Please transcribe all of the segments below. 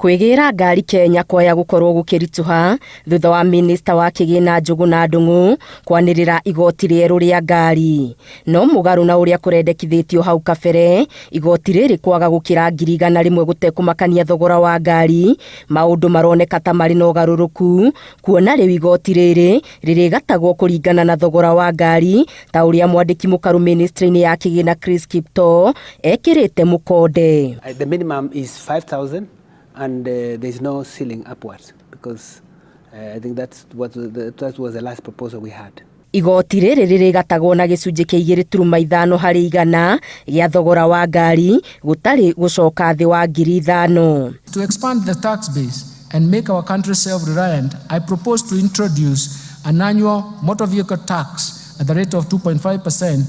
Kwĩgĩra ngari Kenya kwaya gũkorwo gũkĩritũha thutha wa minista wa kĩgĩna Njũgũna Ndung'u kwanĩrĩra igoti rĩerũ rĩa ngari. No mũgarũ na ũrĩa kũrendekithĩtio hau kabere, igoti rĩrĩ kwaga gũkĩra 100,000 gũtekũmakania thogora wa ngari, maũndũ maroneka ta marĩ na ũgarũrũku kuona rĩu igoti rĩrĩ rĩrĩgatagwo kũringana na thogora wa ngari ta ũrĩa mwandĩki mũkaru ministry-inĩ ya kĩgĩna Chris Kiptoo ekĩrĩte mũkonde. The minimum is 5,000 and there's no ceiling upwards because I think that was the last proposal we had. Igoti rĩrĩ rĩrĩgatagwo na gĩcunjĩ kĩa 2.5% gĩa thogora wa ngari gũtarĩ gũcoka thĩ wa 5,000. To expand the tax base and make our country self-reliant, I propose to introduce an annual motor vehicle tax at the rate of 2.5%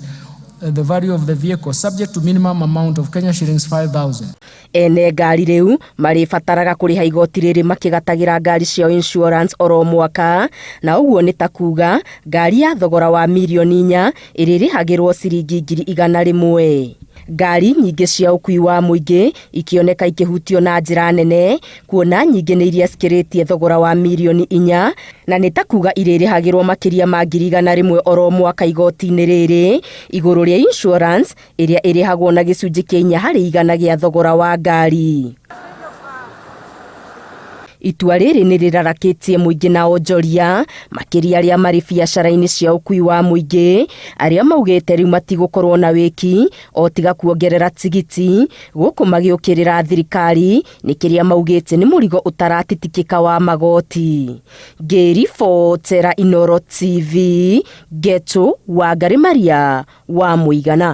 the value of the vehicle, subject to minimum amount of Kenya shillings 5,000. Ene ngari rĩu marĩbataraga kũrĩha igoti rĩrĩ makĩgatagĩra ngari ciao insurance oro mwaka, na ũguo nĩ ta kuga ngari ya thogora wa 4 mirioni ĩrĩrĩhagĩrwo ciringi 100,000. Ngari nyingĩ cia ũkui wa mũingĩ ikĩoneka ikĩhutio na njĩra nene kuona nyingĩ nĩ iria cikĩrĩtie thogora wa 4 mirioni, na nĩ ta kuga irĩrĩhagĩrwo makĩria ma 100,000 oro mwaka igoti-inĩ rĩrĩ igũrũ rĩa insurance ĩrĩa ĩrĩhagwo na gĩcunjĩ kĩa 4% gĩa thogora wa ngari. Itua rĩrĩ nĩ rĩrarakĩtie mũingĩ na onjoria, makĩria arĩa marĩ biacara-inĩ cia ũkui wa mũingĩ, arĩa maugĩte rĩu matigũkorwo na wĩki o tiga kuongerera tigiti, gũkũ magĩũkĩrĩra thirikari nĩ kĩrĩa maugĩte nĩ mũrigo ũtaratitikĩka wa magoti. Ngĩribotera Inooro TV, Ngetu Wangari Maria wa Mũigana.